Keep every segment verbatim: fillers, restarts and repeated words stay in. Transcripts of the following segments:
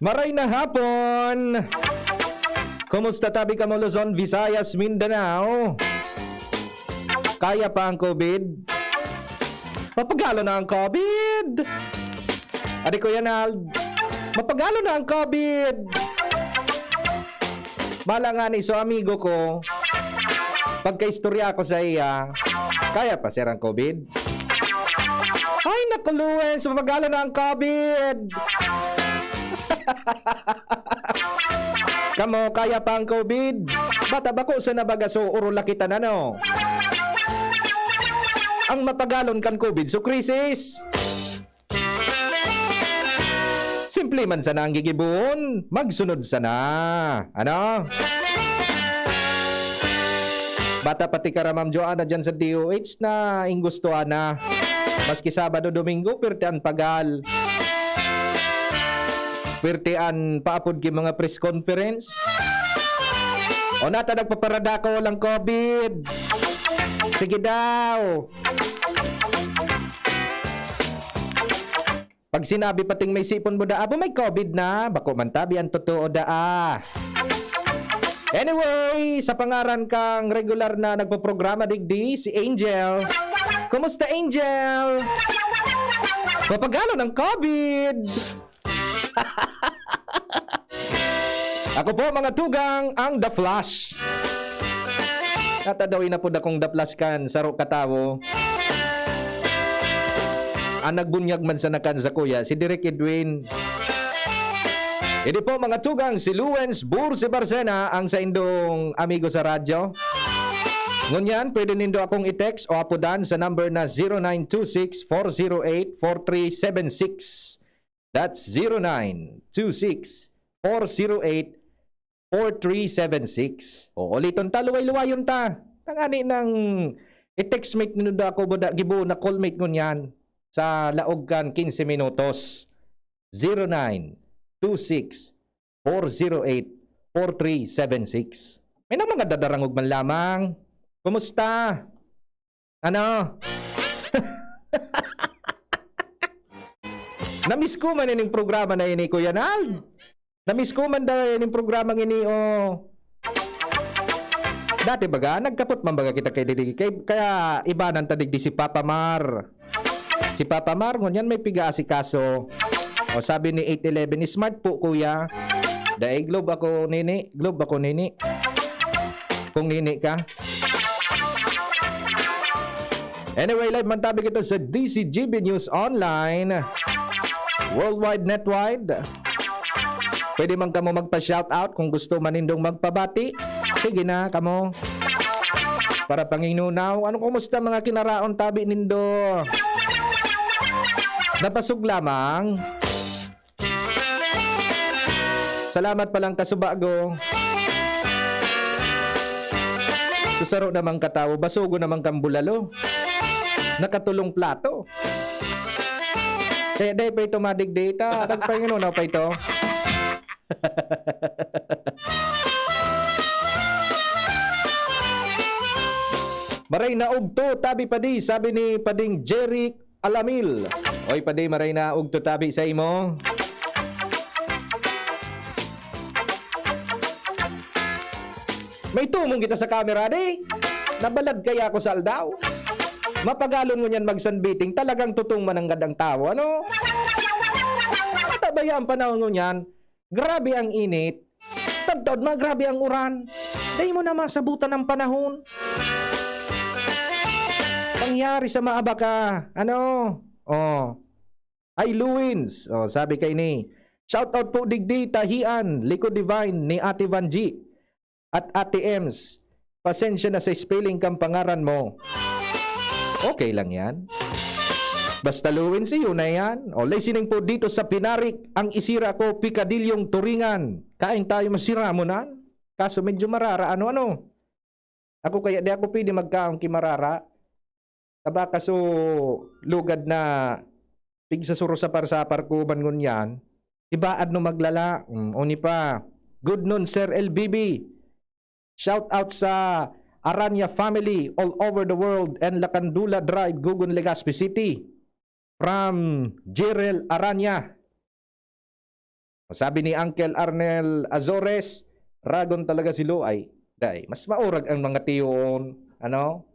Maray na hapon! Kumusta tabi kamo, Luzon, Visayas, Mindanao? Kaya pa ang COVID? Mapagalo na ang COVID! Adi, Kuya Nald, mapagalo na ang COVID! Bala nga ni so amigo ko, pagkaistorya ko sa iya, kaya pa, sir, ang COVID? Ay, naku, Luens, mapagalo na ang COVID! Kamo, kaya pa ang COVID? Bata bako sa nabaga, so orolakitan, ano? Ang mapagalon kan COVID, so krisis. Simple man sana ang gigibohon, magsunod sana. Ano? Bata pati ka ra, Ma'am Joanna, dyan sa D O H na inggustuhan na. Maski Sabado, Domingo, pirti an pagal. Pirti an paapod ki mga press conference. O nata nagpaparadako lang COVID. Sige daw. Pag sinabi pating may sipon mo daa, abo may COVID na, bako man tabi ang totoo daa. Anyway, sa pangaran kang regular na nagpoprograma digdi, si Angel. Kumusta, Angel? Mapagalo ng COVID! Ako po, mga tugang, ang The Flash. Natadaw na po dakong The Flash kan saro katawo. Ang nagbunyag man sa nakan sa kuya, si Direk Edwin. Hindi po, mga tugang, si Luwens Bursi Barcena ang saindong amigo sa radyo. Ngunyan, pwede nindo akong i-text o apodan sa number na zero nine two six four zero eight four three seven six. That's zero nine two six four zero eight four three seven six. O, uliton ta, luway-luwayon ta. Tangani nang i-textmate nindo ako, buda, gibo na callmate ngunyan sa laog kan quince minutos. Zero nine two six four zero eight four three seven six. May nang mga dadarangog man lamang. Kumusta? Ano? Namiss ko man ining programa na ini, Kuya Nald. Namiss ko man daw ining programa ini, oh. Dati baga, nagkapot man baga kita kay diri. Kay, kaya ibanan ta digdi si Papa Mar. Si Papa Mar, ngunyan may piga-asikaso. O, sabi ni eight eleven, "Smart po, kuya." Dai, globe ako, nini. Globe ako, nini. Kung nini ka. Anyway, live man tabi kita sa D C G B News Online. Worldwide, netwide. Pwede man kamo magpa-shoutout kung gusto man nindong magpabati. Sige na, kamo. Para panginunaw, ano, kumusta mga kinaraon tabi nindo? Napasog lamang. Salamat palang kasubago. Susaro namang katawo, basugo namang kambulalo. Nakatulong plato. Kaya dai pa ito madigdi ta, nagpanginunaw pa ito. Maray na ugto, tabi padi, sabi ni Pading Jeric Alamil. Oy, padi, maray na ugto tabi sa imo. May tumong kita sa kamera, di? Nabalad kaya ako sa aldaw. Mapagalon ngunyan magsanbiting, talagang tutong mananggad ang tawo, ano? Matabaya ang panahon ngunyan, grabe ang init. Tadtaod ma, grabe ang uran. Dai mo na masabutan ang panahon. Pangyari sa maaba ka, ano? Oh. Ay, Luwins. Oh, sabi kay ni, "Shout out po digdi, Tahian, Likod Divine ni Ate Vanji at Ate Ems. Pasensya na sa spelling kang pangaran mo." Okay lang yan. Basta Luwins, iyo na yan. O, listening po dito sa Pinarik, ang isira ko, Picadilyong Turingan. Kain tayo, masira mo na. Kaso medyo marara, ano-ano. Ako kaya, di ako pwede magkaon ki marara. Tabaka so lugad na pigsasuro sa par-, sa parkuban ngunyan, ibaad no maglala. Mm, oni pa. Good noon, Sir L B B. Shout out sa Aranya family all over the world and Lakandula Drive, Gugon, Legazpi City. From Jirel Aranya. Sabi ni Uncle Arnel Azores, "Ragon talaga si Luay." Dai, mas maurag ang mga tiyoon, ano?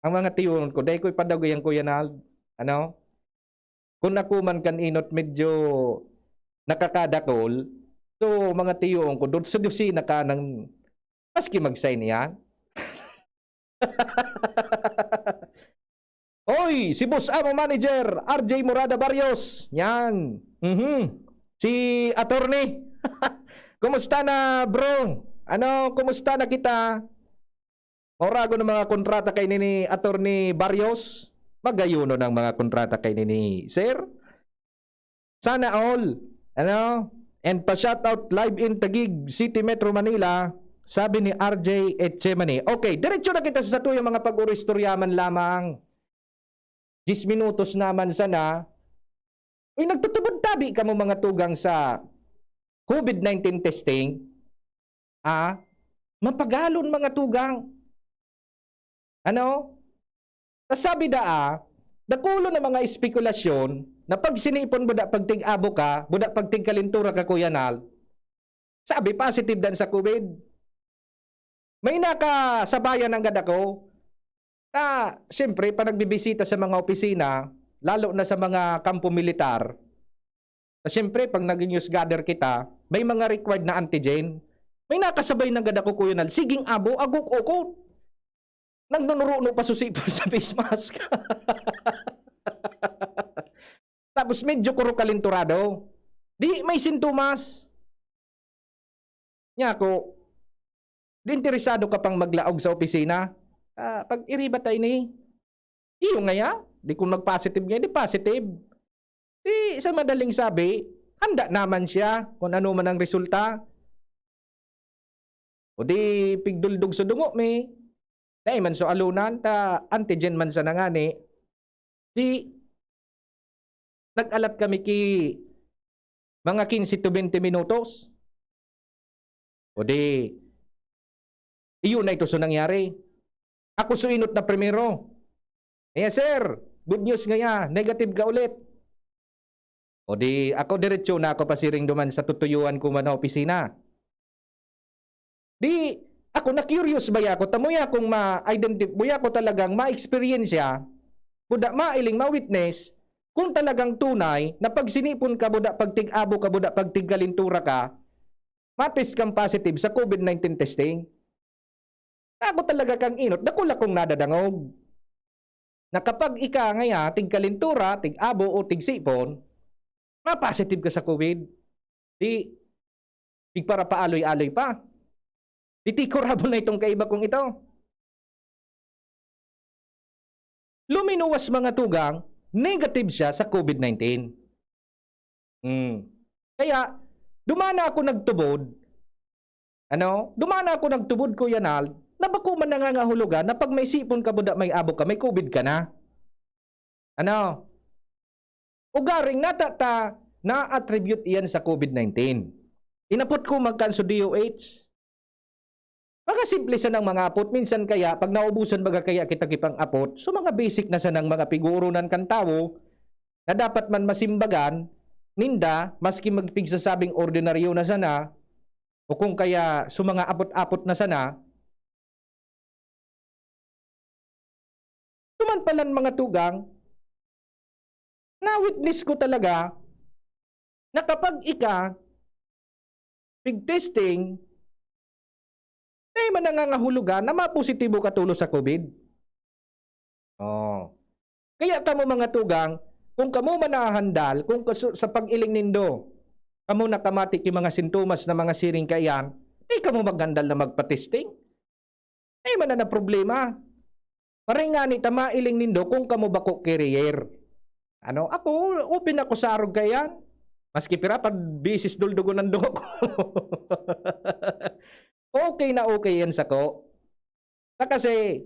Ang mga tiyoon ko, dai ko ipadagoy ang Kuya Nald, ano? Kung ako man kan inot medyo nakakadakol, so, mga tiyoon ko, dot sa dosina ka nang maski mag-sign yan. Oy, si Boss Amo Manager, R J Morada Barrios. Yan. Mhm. Si Attorney. Kumusta na, bro? Ano, kumusta na kita? Mauragon ang mga kontrata kay ni, ni Attorney Barrios. Magayonon ang mga kontrata kay ni, ni Sir. Sana all. Ano? And pa-shoutout live in Taguig City, Metro Manila, sabi ni R J Etchemani. Okay, diretso na kita sa satuyang mga pag-uristorya man lamang. Diyes minutos naman sana. Uy, nagtutubod tabi kamo mga tugang sa covid nineteen testing? Ah, mapagalon mga tugang. Ano? Tas sabi daa, dakulon na mga espekulasyon na pag sinipon buda pag tig-abo ka, buda pag tigkalintura ka, Kuya Nal, sabi, positive dan sa covid. May nakasabayan nanggad ako na, siyempre, pag nagbibisita sa mga opisina, lalo na sa mga kampo militar, na siyempre, pag nag-news gather kita, may mga required na antigen. May nakasabay nanggad ako, Kuya Nal, siging abo, agok-okot. Nagnunuruno pa susi po sa face mask. Tapos medyo kuro kalinturado. Di may sintomas. Nya ako, di interesado ka pang maglaog sa opisina. Ah, pag iriba tayo ni, iyo ngaya, di kung mag-positive ngayon, di positive. Di sa madaling sabi, handa naman siya kung ano man ang resulta. O di, pigduldog sa dungo mi. Dai man so alunan, ta antigen man sana ngani. Di, nag-alat kami ki mga quince to twenty minutos. O di, iyon na ito so nangyari. Ako so inot na primero. Kaya, "Sir, good news ngaya, negative ka ulit." O di, ako diretso na ako pasiring duman sa tutuyuan ko man na opisina. Di, ako na-curious baya ako, ta muya kong ma-identif-, muya ko talagang ma-experience siya, buda mailing, ma-witness, kung talagang tunay na pag sinipon ka, buda pag tig-abo ka, buda pag tigkalintura ka, ma-test kang positive sa covid nineteen testing. Ako talaga kang inot, dakul akong nadadangog. Na kapag ika ngaya, tigkalintura, tig-abo o tigsipon, ma-positive ka sa covid. Di, tigparapaaloy-aloy pa. Di tikurabo na itong kaiba kong ito. Luminuwas mga tugang, negative siya sa covid nineteen. Hmm. Kaya, dumana ako nagtubod. Ano? Dumana ako nagtubod, Kuya Nald, na bako man nangangahulugan na pag may sipon ka, buda may abo ka, may covid ka na. Ano? Ugaring nata ta na-attribute iyan sa covid nineteen. Inapot ko magkan sa D O H. Mga simple sanang mga apot, minsan kaya pag naubusan baga kaya kita kipang apot, so mga basic na sanang mga pigoronan kan tawo na dapat man masimbagan ninda, maski magpigsasabing ordinaryo na sana, o kung kaya so mga apot-apot na sana, tuman palan mga tugang, na-witness ko talaga na kapag ika pig-testing, dai man nangangahulugan na mapositibo ka tolos sa covid. Oh. Kaya kamo mga tugang, kung kamo man nahahandal, kung kasu-, sa pag-iling nindo, kamo nakamati ki mga sintomas na mga siring kaiyan, di kamo maghandal na magpa-testing. Di man na, na problema. Maray ngani ta mailing nindo kung kamo bako carrier. Ano, ako, open ako sa arog kaiyan. Maski pira pa bisis duldugon ang dugo ko. Okay na okay yan sako. Ta kasi,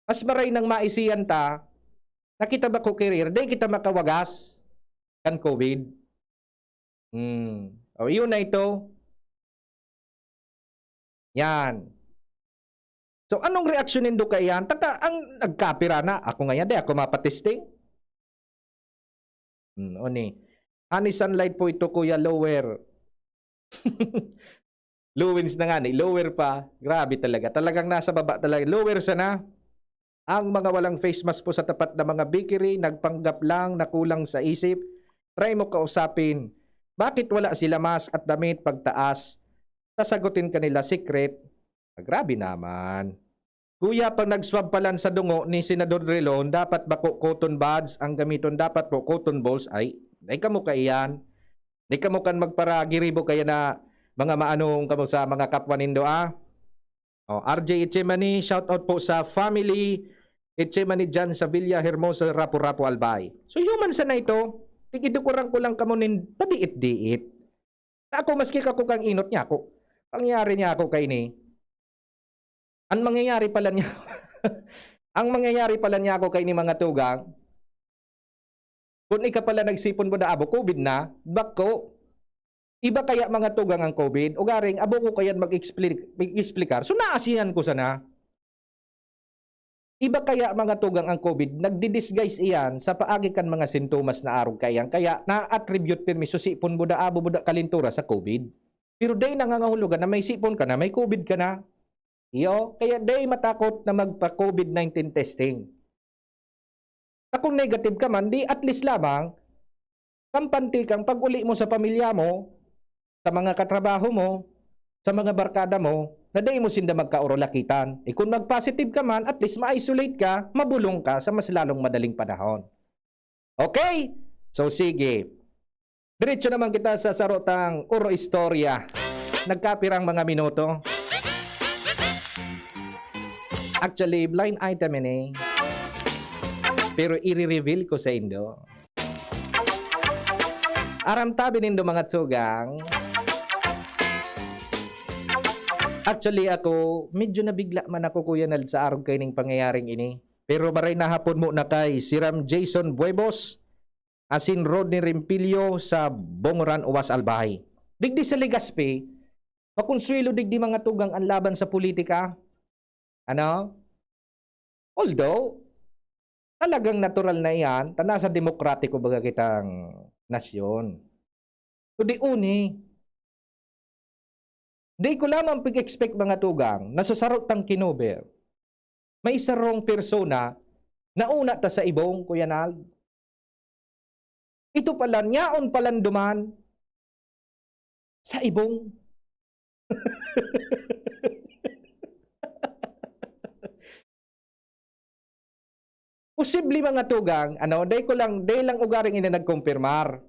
mas maray nang maisiyan ta na kita bako carrier, dai kita makawagas kan covid. Hmm. O, iyon na ito. Yan. So, anong reaksyon nindo kaiyan? Taka, ang nagkapira na. Ako ngayon, di ako mapatesting. Hmm, oni. Ani sunlight po ito, Kuya, lower. Lowens na nga ni, lower pa. Grabe talaga. Talagang nasa baba talaga. Lower sana. Ang mga walang face mask po sa tapat na mga bakery, nagpanggap lang na kulang sa isip. Try mo kausapin. Bakit wala sila mask at damit pagtaas? Sasagutin kanila, secret. Ah, grabe naman. Kuya, pag nag-swab palan sa dungo ni Senador Drilon, dapat bako cotton buds ang gamiton, dapat po cotton balls. Ay, ay kamo kaiyan. Di kamo kan magparagiribo kaya na mga maanong kamo sa mga kapwa nindo, ah. Oh, R J Echemani, shout out po sa family. Echemani dyan sa Villa Hermosa, Rapu-Rapu, Albay. So, human sana ito. Tigidukuran ko lang kamo nin padiit-diit. Na ako, maski kako kang inot niya ako. Pangyari niya ako kay ni. Ang mangyayari pala niya, ang mangyayari pala niya ako kay ni mga tugang, kung ika pala nagsipon mo na abo, covid na, bako. Iba kaya mga tugang ang covid? Ugaring, abo ko kaya mag-expli-, mag-explicar. So, naasihan ko sana. Iba kaya mga tugang ang covid, nagdi-disguise iyan sa paagi kan mga sintomas na arog kaiyan. Kaya na-attribute pirmi so sipon mo da, abo mo da kalintura sa covid. Pero day nangangahulugan na may sipon ka na, may covid ka na. Iyo, kaya day matakot na magpa-covid nineteen testing. Na kung negative ka man, di at least lamang, kampante kang pag-uli mo sa pamilya mo, sa mga katrabaho mo, sa mga barkada mo, na dai mo sinda magkaurulakitan. E kun mag-positive ka man, at least ma-isolate ka, mabulong ka sa mas lalong madaling panahon. Okay? So, sige. Diretso naman kita sa sarotang oro istorya. Nagkapirang mga minuto. Actually, blind item ini. Pero i-reveal ko sa indo. Aram tabi nindo, mga tugang. Actually, ako, medyo nabigla man ako, Kuya Nald, sa arog kaining pangyayaring ini. Pero maray na hapon mo na kay Siram Jason Buebos, asin Rodney Rempilio sa Bongoran, Uwas, Albay. Digdi sa Legazpi, makonsuelo digdi, mga tugang, an laban sa politika. Ano? Although, talagang natural na iyan, ta nasa demokratiko baga kitang nasyon. So, di uni, di ko lamang pig-expect, mga tugang, na sa sarotang kinover, may sarong persona na una ta sa ibong, Kuya Nald. Ito pala, nyaon palan duman sa ibong. Posible, mga tugang, ano, dai ko lang, dai lang ugaring ini nagkumpirmar.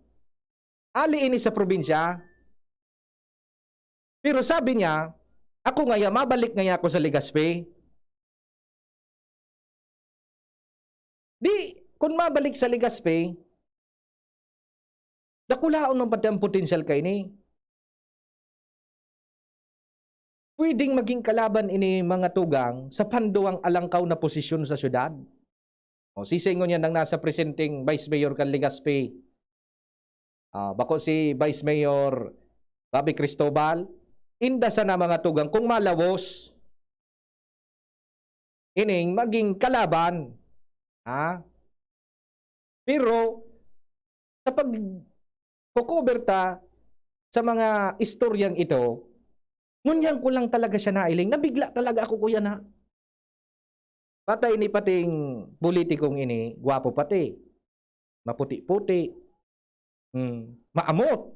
Ali ini sa probinsya. Pero sabi niya, "Ako ngaya, mabalik ngaya ako sa Legazpi." Di, kun mabalik sa Legazpi, dakulaon man pati ang potensyal kaini. Pwedeng maging kalaban ini, mga tugang, sa panduwang alangkaw na posisyon sa syudad. O, sisay ngunyan ang nasa presenteng Vice Mayor kan Legazpi? Ah, bako si Vice Mayor Bobby Cristobal? Inda sana, mga tugang, kung malawos ining maging kalaban. Ha? Pero, sa pagko-cover ta sa mga istoryang ito, ngunyan ko lang talaga siya nailing. Nabigla talaga ako, Kuya, na patay ni pating politikong ini, gwapo pati, maputi-puti, hmm, maamot.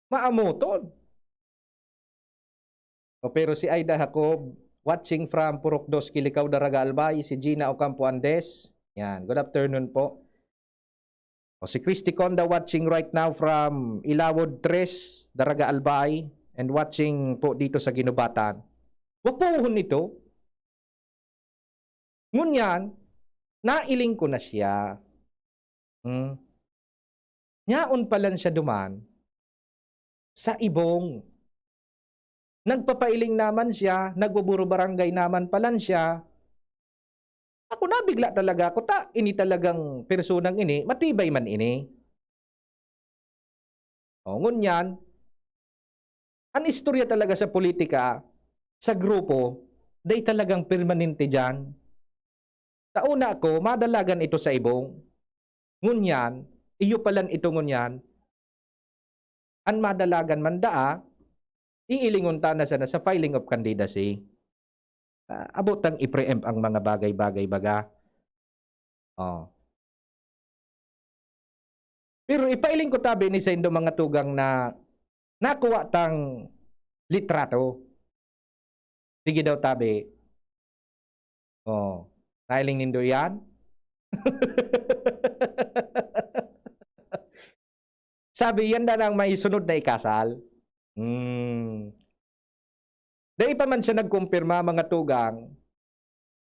Maamoton. O, pero si Aida Jacob, watching from Purok Dos, Kilicao, Daraga, Albay, si Gina Ocampo Andes. Yan, good afternoon po. O, si Christy Conda, watching right now from Ilawod Tres, Daraga, Albay, and watching po dito sa Guinobatan. Wapohon ito. Ngunyan, nailing ko na siya. Hmm. Nyaon palan siya duman sa ibong. Nagpapailing naman siya, nagbuburubarangay naman palan siya. Ako, nabigla talaga ako, ta ini talagang personang ini, matibay man ini. O, ngunyan, an istorya talaga sa politika, sa grupo, dai talagang permanente diyan. Sa una ko, madalagan ito sa ibong. Ngunyan, iyo palan ito ngunyan, an madalagan man daa, iilingon ta na sana sa filing of candidacy. Ah, abot tang i-preempt ang mga bagay-bagay baga. Oh. Pero ipailing ko tabi ni saindo mga tugang na nakuha tang litrato. Sige daw tabi. Oh, nailing nindo iyan? Sabi, yan na ang maisunod na ikasal. Hmm. Dai pa man siya nagkumpirma, mga tugang,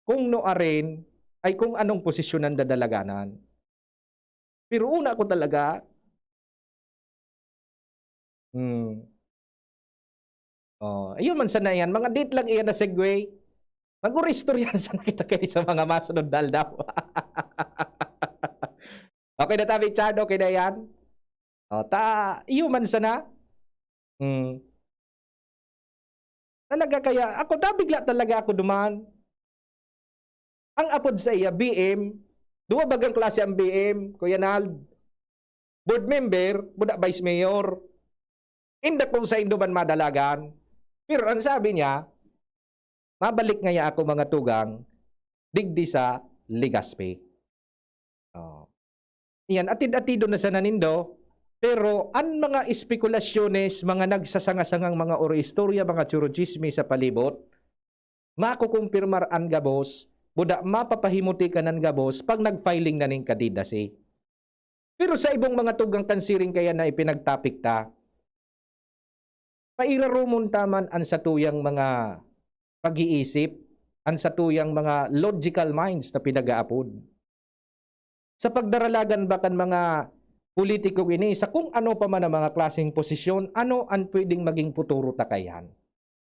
kung nuarin ay kung anong posisyon ang dadalaganan. Pero una ko talaga, hmm. Oh, ayun man sana yan. Mga date lang iyan na segue. Mag-uristorya na sana kita kayo sa mga masunod na aldaw. Okay na tabi, Chad? Okay na yan? Oh, ta, iyo man sana. Hmm. Talaga kaya, ako, nabigla talaga ako duman. Ang apod sa iya, B M. Duwa bagang klase ang B M, Kuya Nald. Board member, buda vice mayor. Inda kung saindo man madalagan. Pero ang sabi niya, mabalik ngaya ako, mga tugang, digdi sa Legazpi. Oh. Iyan, atid-atido na sana nindo, pero an mga espekulasyones, mga nagsasanga-sangang mga oro-istorya, mga churochismis sa palibot, makukumpirmar an gabos, buda mapapahimuti ka nan gabos pag nag-filing na nin candidacy. Pero sa ibong mga tugang kan siring kaya na ipinagtapik ta, pairaromon ta man an satuyang mga pag-iisip, an satuyang mga logical minds na pinag-aapod. Sa pagdaralagan ba kan mga politiko ini, sa kung ano pa man ang mga klaseng posisyon, ano an pwedeng maging futuro ta kaiyan?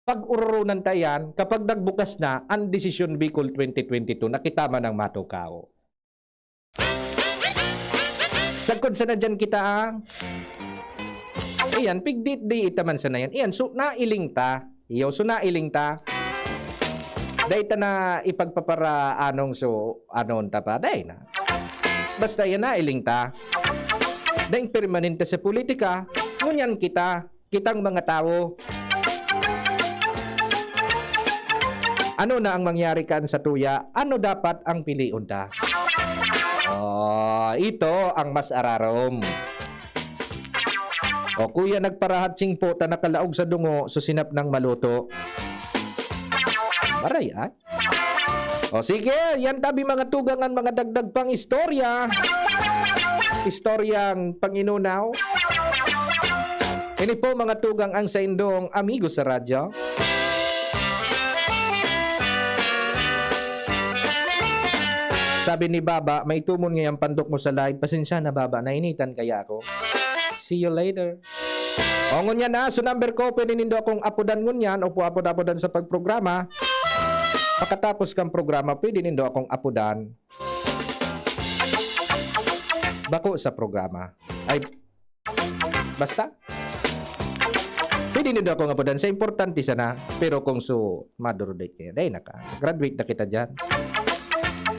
Pag-ororonan ta iyan, kapag nagbukas na an Desisyon Bicol twenty twenty-two na kita man ang matukaw. Sagkod sana diyan kita, ah. Iyan, pigdi-, di ita man sana yan. Iyan, so, nailing ta. Iyo, so, nailing ta. Dai ta na ipagpaparaanong, so, anon ta pa. Dai na. Basta yan, nailing ta. Daing permanente sa politika, ngunyan kita. Kitang mga tawo. Ano na ang mangyari kan satuya? Ano dapat ang pilion ta? Oh, ito ang mas ararom. O kuya, nagparahat singpo ta nakalaog sa dungo, so sinap nang maluto. Maray, ah? O sige, yan tabi mga tugang an mga dagdag pang istorya. Istoryang panginunaw. Ini po mga tugang ang saindong amigo sa radyo. Sabi ni Baba, "Maitumon ngayang pandok mo sa live." Pasensya na, Baba, nainitan kaya ako. See you later. O, ngunyan na, so number ko, pwede nindo akong apodan ngunyan o po apod-apodan sa pagprograma. Pakatapos kang programa, pwede nindo akong apodan. Bako sa programa. Ay, basta. Pwede nindo akong apodan sa importante sana. Pero kung so, madurudit kayo, dahil naka-graduate na kita dyan.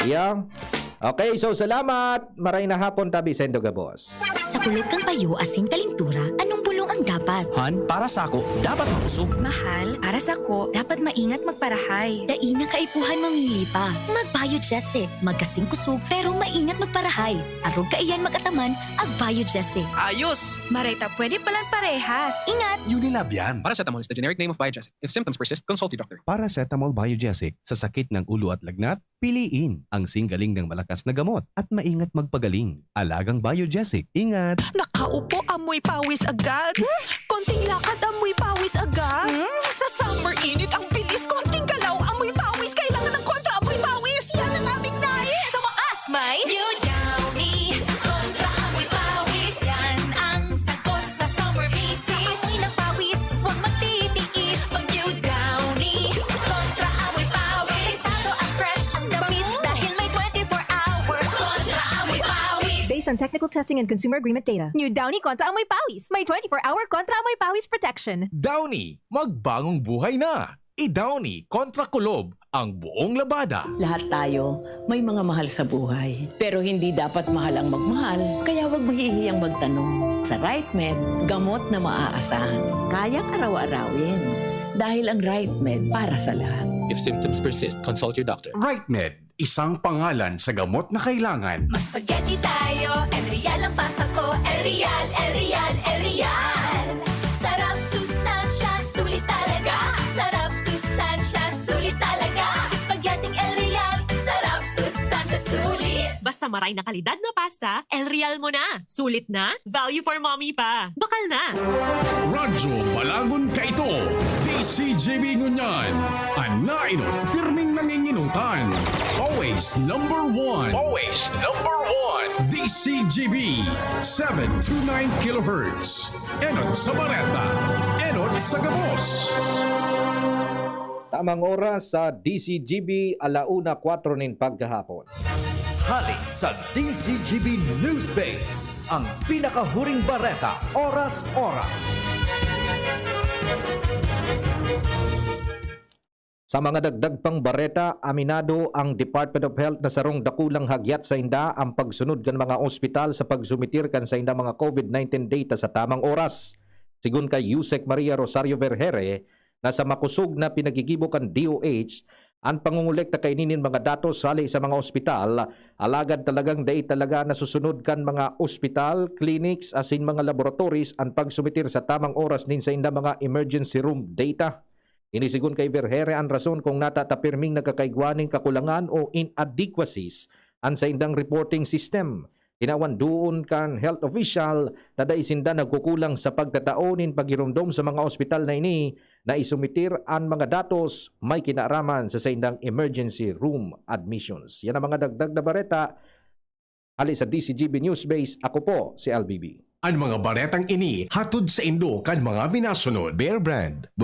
Yang. Okay, so salamat. Maray na hapon, tabi sa Indoga Boss. Sa kulog kan payo asin kalintura, anong bulong ang dapat? Han, para sako, dapat makusog. Mahal, para sako, dapat maingat magparahay. Dai na kaipuhan mamili pa. Mag-Biogesic, magkasing kusog, pero maingat magparahay. Arog kaiyan mag-ataman, ag Biogesic. Ayos! Maray ta pwede palan parehas. Ingat! Unilab yan. Paracetamol is the generic name of Biogesic. If symptoms persist, consult your doctor. Paracetamol Biogesic sa sakit ng ulo at lagnat, piliin ang singgaling ng malakas na gamot at maingat magpagaling. Alagang Biogesic. Ingat! Nakaupo, amoy pawis agad. Konting lakad, amoy pawis agad. Hmm? Sa summer init, ang bilis. Konting galaw, amoy pawis. Kailangan ng kontra amoy pawis. Yan ang aming nais. Sa wakas, may New Downy. Kontra amoy pawis. Yan ang sagot sa summer bisis. Amoy ng pawis, huwag magtitiis. Mag New Downy. Kontra amoy pawis. Delikado at fresh ang damit dahil may twenty-four hour kontra amoy pawis. Based on technical testing and consumer agreement data. New Downy kontra amoy pawis. May twenty-four hour kontra amoy pawis protection. Downy, magbangong buhay na! I-Downy kontra Kulob ang buong labada. Lahat tayo may mga mahal sa buhay. Pero hindi dapat mahal ang magmahal, kaya huwag mahihiyang magtanong. Sa RightMed, gamot na maaasahan. Kayang araw-arawin. Dahil ang RightMed para sa lahat. If symptoms persist, consult your doctor. RightMed, isang pangalan sa gamot na kailangan. Mag-spaghetti tayo, El Real ang pasta ko. El Real, El Real, El Real. Sarap, sustansya, sulit talaga. Sarap, sustansya, sulit talaga. Spaghetti El Real. Sarap, sustansya, sulit. Basta maray na kalidad na pasta, El Real mo na. Sulit na, value for mommy pa. Bakal na! Radyo Balagon kaito, D C G B ngunyan. An nainot, pirming nanginginutan. Always number one. Always number one. D C G B, seven two nine kilohertz. Enot sa bareta, enot sa gabos. Tamang oras sa D C G B, ala una kwatro nin pagkahapon. Hali sa D C G B Newsbase, ang pinakahuring bareta, oras-oras. Sa mga dagdag pang bareta, aminado ang Department of Health na sarong dakulang hagyat sainda ang pagsunod kan mga ospital sa pagsumitir kan saindang mga COVID nineteen data sa tamang oras. Sigon kay Usec Maria Rosario Vergere, na sa makosog na pinagigibo kan D O H an pangongolekta kaini nin mga datos hale sa mga ospital, alagad talagang dai talaga nasusunod kan mga ospital, clinics asin mga laboratories an pagsumitir sa tamang oras nin saindang mga emergency room data. Ini sigon kay Vergere an rason kung nata ta pirming nagkakaigwa nin kakulangan o inadequacies an saindang reporting system. Tinawan duon kan health official na dai sinda nagkukulang sa pagtatao nin paghiromdom sa mga ospital na ini na isumitir an mga datos may kinaaraman sa saindang emergency room admissions. Yan ang mga dagdag na bareta. Hali sa D C G B Newsbase, ako po si L B B. An mga baretang ini hatod saindo kan mga minasunod. Bear Brand,